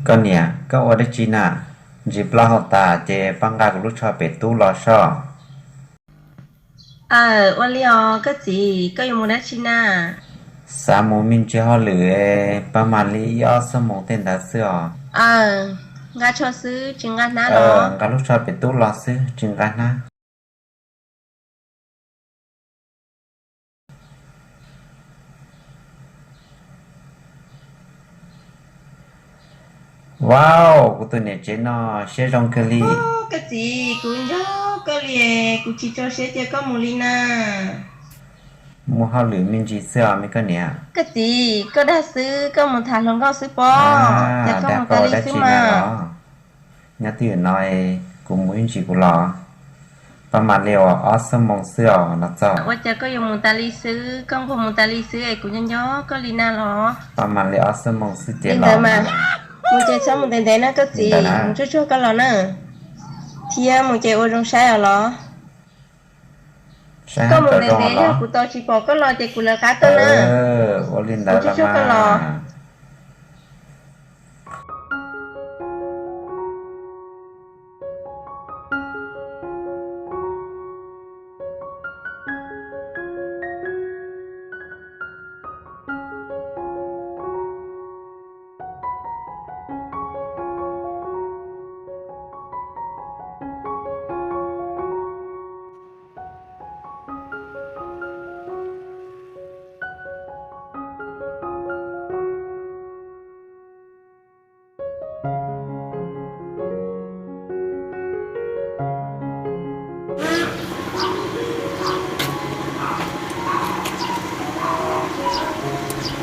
Koj niam, koj ua dab tsi na? Ntsis plaub hau tas ces pab nqa kuv lub tsho pem tub los soj. Aw, ua li os koj txiv, koj yuav mus dab tsi na? Xav mus me ntsis hauj lwm, pab mam li ib ob xuab moos tej ntawd xwb os. Aw, nqa tsho xwb tsis nqa hnab los? Nqa lub tsho pem tub los xwb tsis nqa hnab. Wow, kuv tus niam tsev no siab zoo kawg li. Koj txiv, kuv nco koj li, kuv tsis tso siab cia koj mus li na. Mus hauj lwm me ntsis xwb os me koj niam. Koj txiv, koj dag xwb, koj mus tham hluas nkauj xwb pob, cas koj mus tas li xwb mas. Nyob twj ywm no, kuv mus ib ntsis kuv los. Pab mam li ua ob xuab moos xwb os los txog. Ua cas koj yuav mus tas li xwb, koj nquag mus tas li xwb es kuv nco nco koj li na los? Pab mam li ob xuab moos xwb ces los mas. Mus ces txhob mus ntev ntev na koj txiv, mus tsuag tsuag koj los na. Thiab mus ces ua zoo saib os los. Koj mus ntev ntev yog kuv tos tsis pom koj los ces kuv lawv qab tuaj na. Ua li ntawd los mas.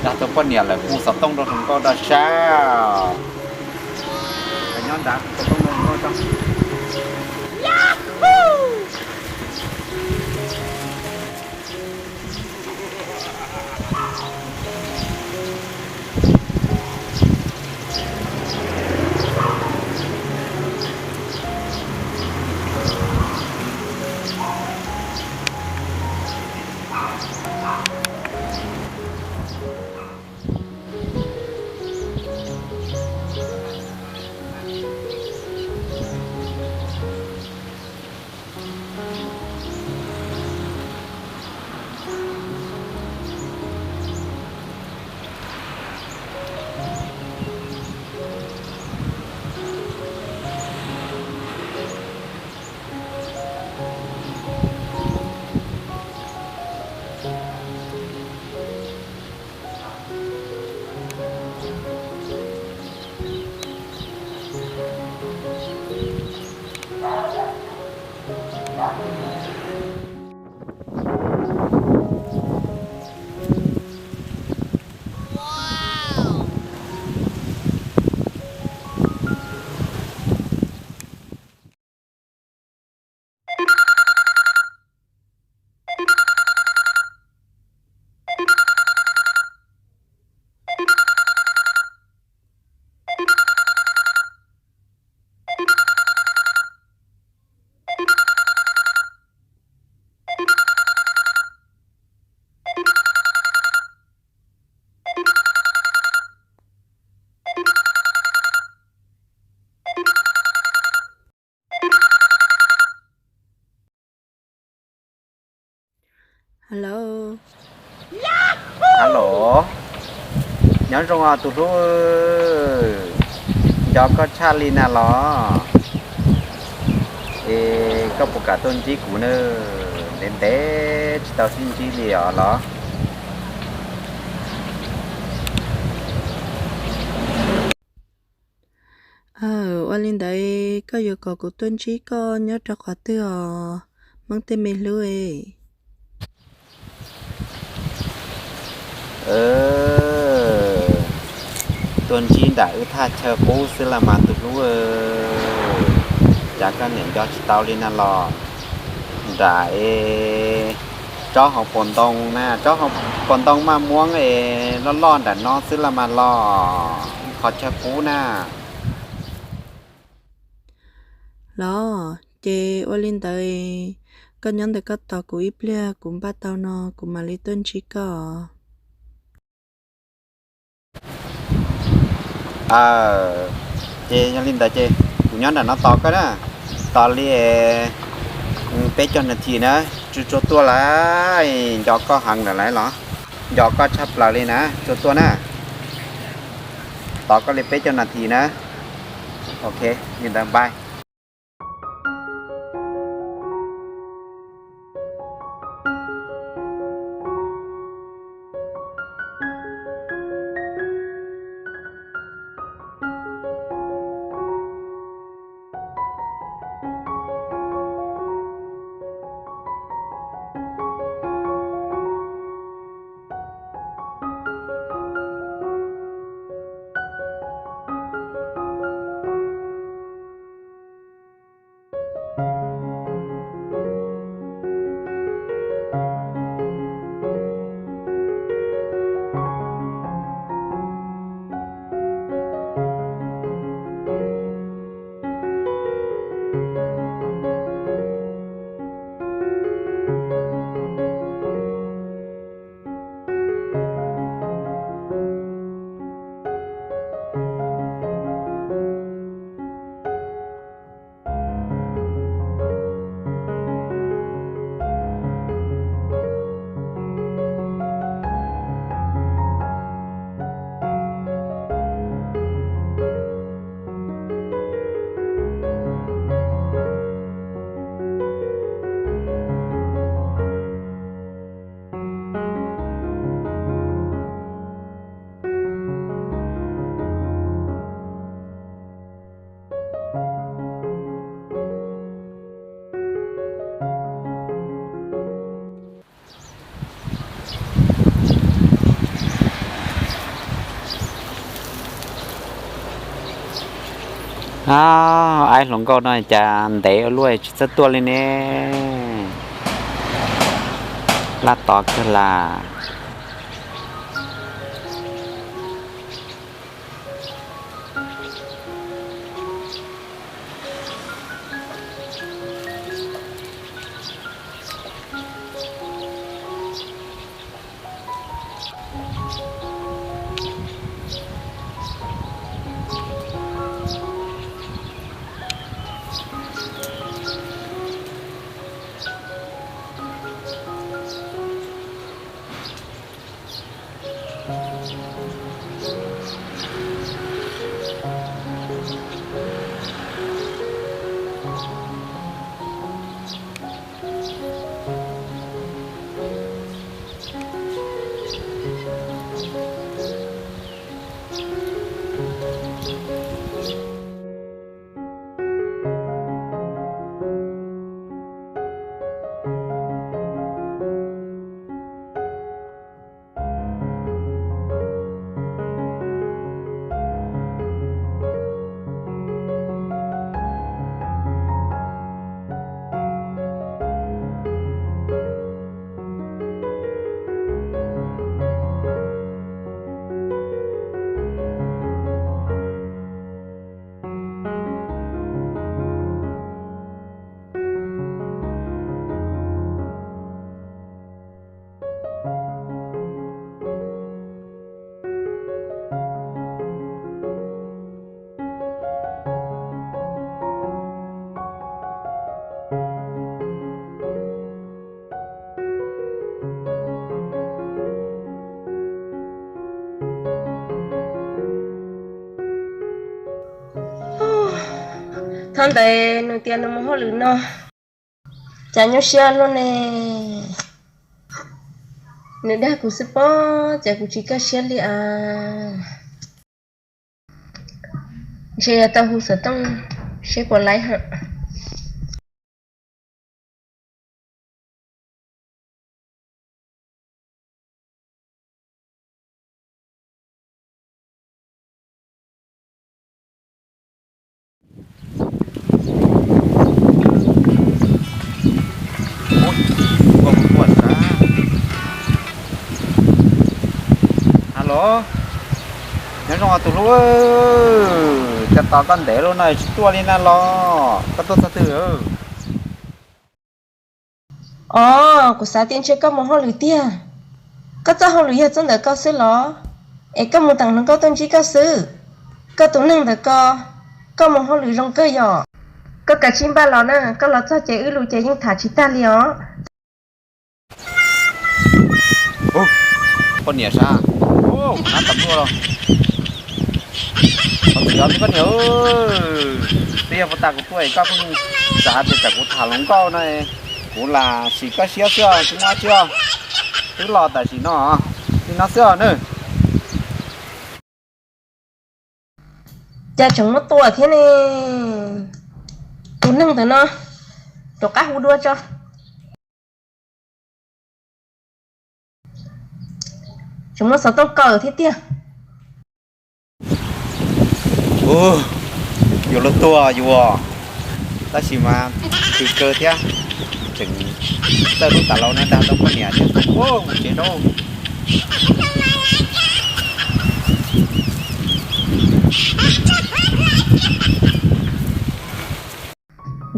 Dag tus poj niam lawm hu xov tooj rau hluas nkauj rau sab. Nyob nrad hu xov tooj rau hluas nkauj tso. Hello. Hello. Nyob zoo os tus hlub, nco koj tshaj li na los. Es koj puas kam tuaj ntsib kuv na? Ntev ntev tsis tau sib ntsib li os los. Ua li ntawd koj yuav kom kuv tuaj ntsib koj nyob rau qhov twg os, Hmoob tej me hlub? Tuaj ntsib nram wb thaj chaw qub xwb los mas tus hlub. Cas koj niam nco tsis tau li na los? Nram es tsob hauv paus ntoo na, tsob hauv paus ntoo maj muab es loj loj nram no xwb los mas los, qhov chaw qub na. Los ces ua li ntawd, koj nyob ntawm koj tos kuv ib pliag, kuv npaj tau no kuv mam li tuaj ntsib koj. Aw, Ces yog li ntawd ces kuv nyob nram no tos koj na, tos li peb caug nas this na, tsuag tsuag tuaj lawm. Nco koj heev lawm lauj los? Nco koj tshaj plaws li na, tsuag tuaj na. Tos koj li peb caug nas this na. Ok, li ntawd bye. Aib hluas nkauj no cas ntev ua luaj tsis txawj tuaj li ne. Laj tod kawg las. Thaum ntawd nws tias nws mus hauj lwm no, cas nyuaj siab luaj ne. Nws dag kuv xwb pob, cas kuv tsis kaj siab li as. Ntshe yog tau hu xov tooj seb puas laib hos. Alo, nyob zoo tus hlub, cas tos koj ntev lawm no tsis tuaj li na los? Koj tuaj txog twg? Os, kuv xav tias ntshe koj mus hauj lwm tiag. Koj txoj hauj lwm yog txoj ntawm ko xwb los? Es koj mus teem hluas nkauj tuaj ntsib koj xwb. Koj tus neeg ntawm ko Koj mus hauj lwm zoo kawg yom. Koj kav tsij npaj los na, koj los txog ces wb lus ces yeej tham tsis tag li os. Poj niam sab, nab tas luaj los. Qhov twg yog li koj niam, twb yog puas tas kuv tuaj es koj pheej xav tias tsam kuv tham hluas nkauj no, kuv lam sim koj siab xwb os, tsis muaj dab tsi os. Twb los tam sim no, li no xwb os na. Cas tseem muab tua thiab ne? Tus neeg ntawm no, rov qab hu dua tso. Tseem muab xov tooj kaw thiab tiag. Ua, yuav luag tuag yuav, tab sis mas khwv kawg thiab, tseem txawj lub tas laus na, dag tau poj niam thiab. Ua, mus tsev rau.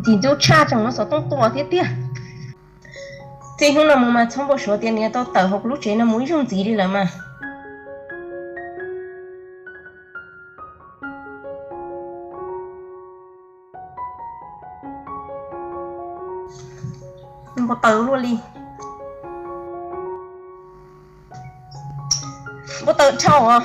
Ntxim ntxub tshaj, tseem muab xov tooj tua thiab tiag. Txij hnub no mus mas txhob npau suav tias nws yuav tau tawm hauv kuv lub tsev no mus ib zaug ntxiv li lawm mas. Npau taws luaj li. Npau taws dhau os.